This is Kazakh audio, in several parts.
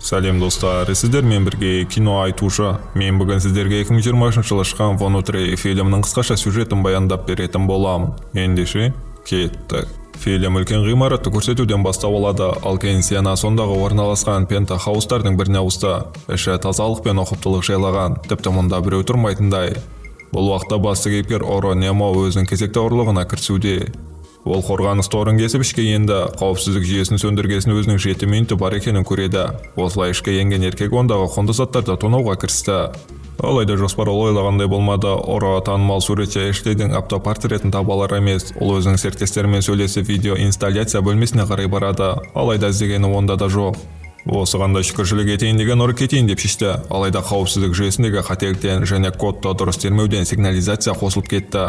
Сәлем, достар! Сіздермен бірге Кино айтушы. Мен бүгін сіздерге 2023 жылы шыққан «Внутри» фильмінің қысқаша сюжетін баяндап беретін боламын. Ендеше, кеттік. Фильм үлкен ғимаратты көрсетуден бастау алады. Ал кейін сцена сондағы орналасқан пентхаустардың біріне ауысты. Іші тазалық пен ұқыптылық жайлаған, тіпті мұнда біреу тұрмайтындай. Бұл уақытта басты кейіпкер Оро Немо өзінің кезекті ұрлығына кірісуде. Ол қорғаныс торын кесіп ішке енді, қауіпсіздік жүйесін сөндіргесін өзінің 7 минуты бар екенін көреді. Осылай ішке енген еркек ондағы құнды заттарды тонауға кірісті. Алайда жоспар ол ойлағандай болмады. Оро танымал суретші Эшлидің автопортретін таба алар емес. Ол өзінің серіктестерімен сөйлесіп, видео инсталляция бөлмесіне қарай барады. Алайда іздегені онда да жоқ. Осыған да шүкіршілік етейін деген ұры кетейін деп шешті. Алайда қауіпсіздік жүйесіндегі қателіктен және кодты дұрыс термеуден сигнализация қосылып кетті.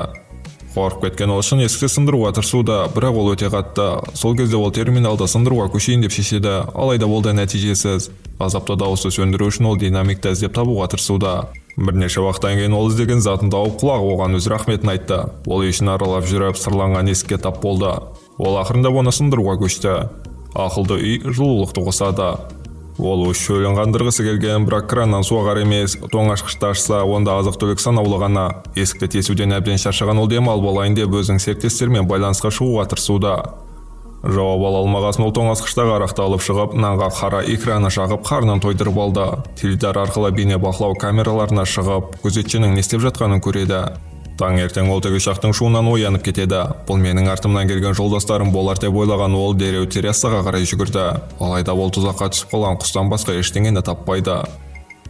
Қорқып кеткен ол шын есікті сындыруға тырысуда, бірақ ол өте қатты. Сол кезде ол терминалды сындыруға көшейін деп шешеді. Алайда ол да нәтижесіз. Азапты дауысты сөндіру үшін ол динамикті іздеп табуға тырысуда. Бірнеше уақыттан кейін ол іздеген затын тауып, құлағы оған өз рахметін айтты. Ол үй ішін аралап жүріп, сырланған есікке тап болды. Ол ақырындап оны сындыруға көшті. Ақылды үй жылулықты қосады. Ол өз шөлін қандырғысы келген, бірақ краннан су ағар емес. Тоңазытқышты ашса, онда азық-түлік санаулы ғана. Есікті тесуден әбден шаршаған ол демалып алайын деп, өзінің серіктестерімен байланысқа шығуға тырысуда. Жауап ала алмағасын, ол тоңазытқыштағы арақты алып шығып, нанға қара икраны жағып, қарнын тойдырып алды. Теледидар арқылы бейне бақылау камераларына шығып, күзетшінің не істеп жатқанын көреді. Таңертең ол тікұшақтың шуынан оянып кетеді. Бұл менің артымнан келген жолдастарым болар деп ойлаған ол дереу террасаға қарай жүгірді. Алайда ол тұзаққа түсіп қалған құстан басқа ештеңені таппайды.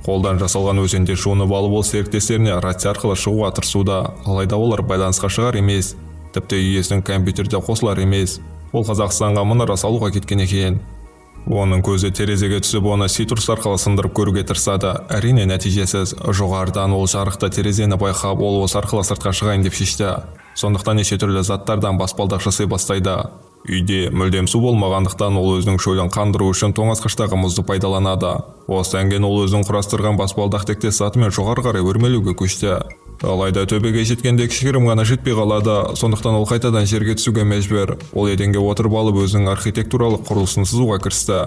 Қолдан жасалған өзенде жуынып алып, ол серіктестеріне рация арқылы шығуға тырысуда. Алайда олар байланысқа шығар емес. Тіпті үй иесінің компьютерде қосылар емес. Ол Қазақстанға мұнара салуға кеткен екен. Оның көзі терезеге түсіп, оны цитрус арқылы сындырып көруге тырысады. Әрине, нәтижесіз. Жоғарыдан ол жарықты терезені байқап, ол осы арқылы сыртқа шығайын деп шешті. Сондықтан неше түрлі заттардан баспалдақ жасай бастайды. Үйде мүлдем су болмағандықтан, ол өзінің шөлін қандыру үшін тоңазытқыштағы мұзды пайдаланады. Осыдан кейін ол өзінің құрастырған баспалдақ тектес затымен жоғары қарай өрмелеуге көшті. Алайда төбеге жеткенде кішігірім ғана жетпей қалады. Сондықтан ол қайтадан жерге түсуге мәжбүр. Ол еденге отырып алып, өзінің архитектуралық құрылысын сызуға кірісті.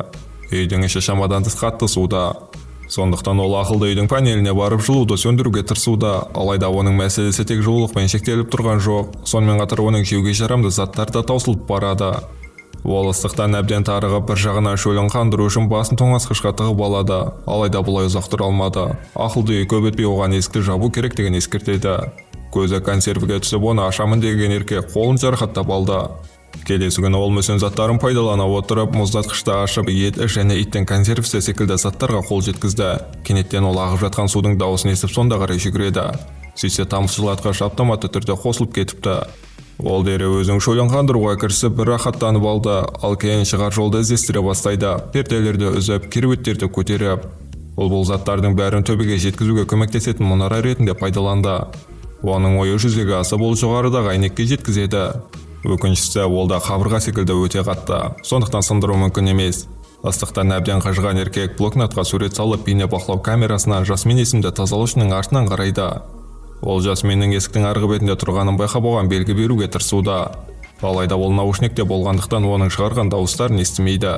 Үйдің іші шамадан тыс қатты суыды. Сондықтан ол ақылды үйдің панеліне барып, жылуды сөндіруге тырысуда. Алайда оның мәселесі тек жылулықпен шектеліп тұрған жоқ. Сонымен қатар оның жеуге жарамды заттар да таусылып барады. Ол ыстықтан әбден тарығып, бір жағынан шөлін қандыру үшін басын тоңазытқышқа тығып алады. Алайда бұлай ұзақ тұра алмады. Ақылды үй көп өтпей оған есікті жабу керектігін ескертеді. Көзі консервіге түсіп, оны ашамын деген еркек қолын жарақаттап алды. Келесі күні ол мүсін заттарын пайдалана отырып, мұздатқышты ашып, ет және иттің консервісі секілді заттарға қол жеткізді. Кенеттен ол ағып жатқан судың дауысын естіп, сонда қарай жүгіреді. Сөйтсе, тамшылатқыш автоматты түрде қосылып кетіпті. Ол дереу өзінің шөлін қандыруға кірісіп, бір рахаттанып алды. Ал кейін шығар жолды іздестіре бастайды. Перделерді үзіп, кереуеттерді көтеріп, ол бұл заттардың бәрін төбеге жеткізуге көмектесетін мұнара ретінде пайдаланды. Оның ойы жүзеге асып, ол жоғарыдағы әйнекке жеткізеді. Өкініштісі, ол да қабырға секілді өте қатты, сондықтан сындыру мүмкін емес. Ыстықтан әбден қажыған еркек блокнотқа сурет салып, бейне бақылау камерасынан Жасмин есімді тазалаушының артынан қарайды. Ол Жасминнің есіктің арғы бетінде тұрғанын байқап, оған белгі беруге тырысуда. Алайда ол наушникте болғандықтан, оның шығарған дауыстарын естімейді.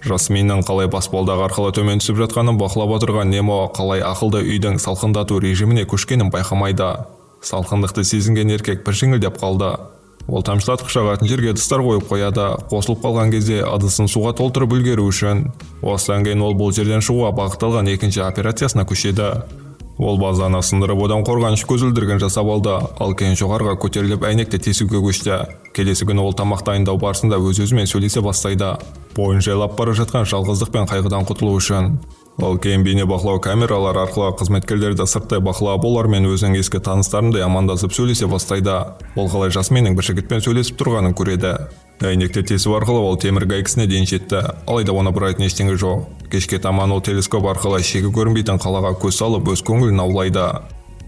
Жасминнің қалай баспалдақ арқылы төмен түсіп жатқанын бақылап отырған Немо қалай ақылды үйдің салқындату режиміне көшкенін байқамайды. Салқындықты сезінген еркек бір жеңілдеп қалды. Ол тамшылатқыш жағатын жерге ыдыстар қойып қояды, қосылып қалған кезде ыдысын суға толтырып үлгеру үшін. Осыдан кейін ол бұл жерден шығуға бағытталған екінші операциясына көшеді. Ол базаны сындырып, одан қорғаныш көзілдірігін жасап алды. Ал кейін жоғарыға көтеріліп, әйнекті тесуге көшті. Келесі күні ол тамақ дайындау барысында өз-өзімен сөйлесе бастайды, бойын жайлап бара жатқан жалғыздық пен қайғыдан құтылу үшін. Ал кейін бейне бақылау камералары арқылы қызметкерлерді сырттай бақылап, олармен өзінің ескі таныстарындай амандасып, сөйлесе бастайды. Ол қалай Жасминнің бір жігітпен сөйлесіп тұрғанын көреді. Әйнекті тесу арқылы ол темір гайкісіне дейін жетті. Алайда оны бұрайтын ештеңе жоқ. Кешке таман ол телескоп арқылы шегі көрінбейтін қалаға көз салып, өз көңілін аулайды.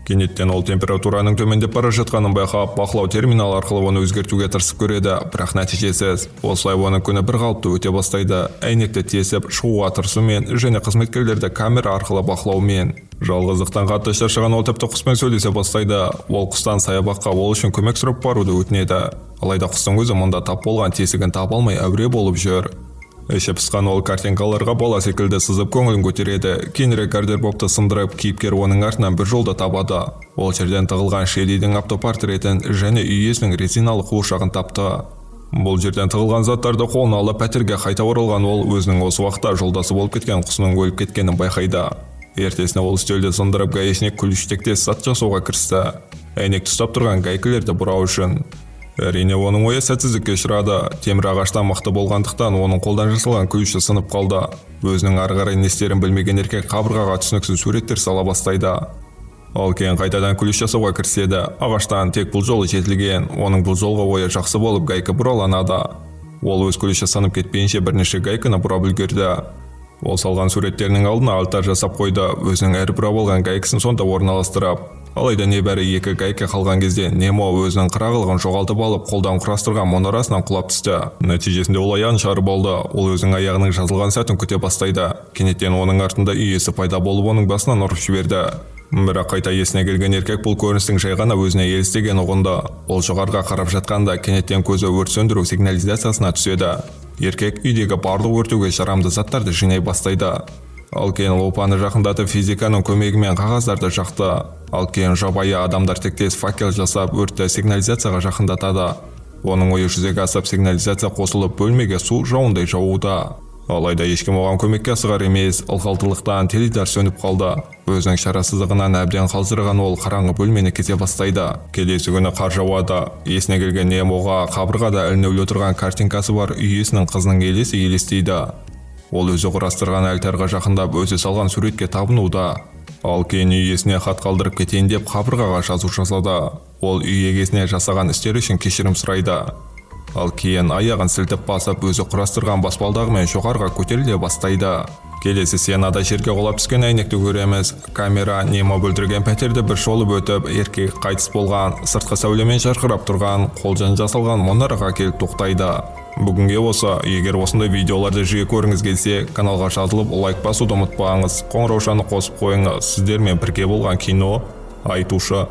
Кенеттен ол температураның төмендеп бара жатқанын байқап, бақылау терминалы арқылы оны өзгертуге тырысып көреді, бірақ нәтижесіз. Осылай оның күні бір қалыпты өте бастайды: әйнекті тесіп шығуға тырысумен және қызметкерлерді камера арқылы бақылаумен. Жалғыздықтан қатты шаршаған ол тіпті құспен сөйлесе бастайды. Ол құстан саябаққа ол үшін көмек сұрап баруды өтінеді. Алайда құстың өзі мұнда тап болған тесігін таба алмай әуре болып жүр. Іші пысқан ол картинкаларға бала секілді сызып, көңілін көтереді. Кейінірек гардеробты сындырып, кейіпкер оның артынан бір жолды табады. Ол жерден тығылған Шеллидің автопортретін және үй иесінің резиналы қуыршағын тапты. Бұл жерден тығылған заттарды қолына алып, пәтерге қайта оралған ол өзінің осы уақытта жолдасы болып кеткен құсының өліп кеткенін байқайды. Ертесіне ол үстелді сындырып, гаечник ключ тектес зат жасауға кірісті. Әйнекті ұстап тұрған гайкілерді бұрау үшін. Әрине, оның ойы сәтсіздікке ұшырады. Темір ағаштан мықты болғандықтан, оның қолдан жасалған ключі сынып қалды. Өзінің ары қарай не істерін білмеген еркек қабырғаға түсініксіз суреттер сала бастайды. Ал кейін қайтадан ключ жасауға кіріседі. Ағаштан, тек бұл жолы жетілген. Оның бұл жолғы ойы жақсы болып, гайка бұраланады. Ол өз ключі сынып кетпейінше бірнеше гайканы бұрап үлгерді. Ол салған суреттерінің алдына альтар жасап қойды, өзінің әр бұрап алған гайкасын сонда орналастырып. Алайда небәрі екі гайка қалған кезде Немо өзінің қырағылығын жоғалтып алып, қолдан құрастырған мұнарасынан құлап түсті. Нәтижесінде ол аяғын жарып алды. Ол өзінің аяғының жазылған сәтін күте бастайды. Кенеттен оның артында үй иесі пайда болып, оның басынан ұрып жіберді. Бірақ қайта есіне келген еркек бұл көріністің жай ғана өзіне елестегенін ұғынды. Ол жоғарыға қарап жатқанда, кенеттен көзі өрт сөндіру сигнализациясына түседі. Еркек үйдегі барлық өртеуге жарамды заттарды жинай бастайды. Ал кейін лупаны жақындатып, физиканың көмегімен қағаздарды жақты. Ал кейін жабайы адамдар тектес факел жасап, өртті сигнализацияға жақындатады. Оның ойы жүзеге асып, сигнализация қосылып, бөлмеге су жауындай жауда. Алайда ешкім оған көмекке асығар емес, ылғалдылықтан теледидар сөніп қалды. Өзінің шарасыздығынан әбден қалжыраған ол қараңғы бөлмені кете бастайды. Келесі күні қар жауады. Есіне келген Немоға қабырғада ілінулі тұрған картинкасы бар үй иесінің қызының елесі елестейді. Ол өзі құрастырған альтарға жақындап, өзі салған суретке табынуда. Ал кейін үй иесіне хат қалдырып кетейін деп қабырғаға жазу жазады. Ол үй егесіне жасаған істері үшін кешірім сұрайды. Ал кейін аяғын сілтіп басып, өзі құрастырған баспалдағымен жоғарыға көтеріле бастайды. Келесі сценада жерге құлап түскен әйнекті көреміз. Камера Немо бүлдірген пәтерді бір шолып өтіп, еркек қайтыс болған, сыртқы сәулемен жарқырап тұрған, қолдан жасалған мұнараға келіп тоқтайды. Бүгінге осы. Егер осындай видеоларды жиі көргіңіз келсе, каналға жазылып, лайк басуды ұмытпаңыз. Қоңыраушаны қосып қойыңыз. Сіздермен бірге болған кино айтушы.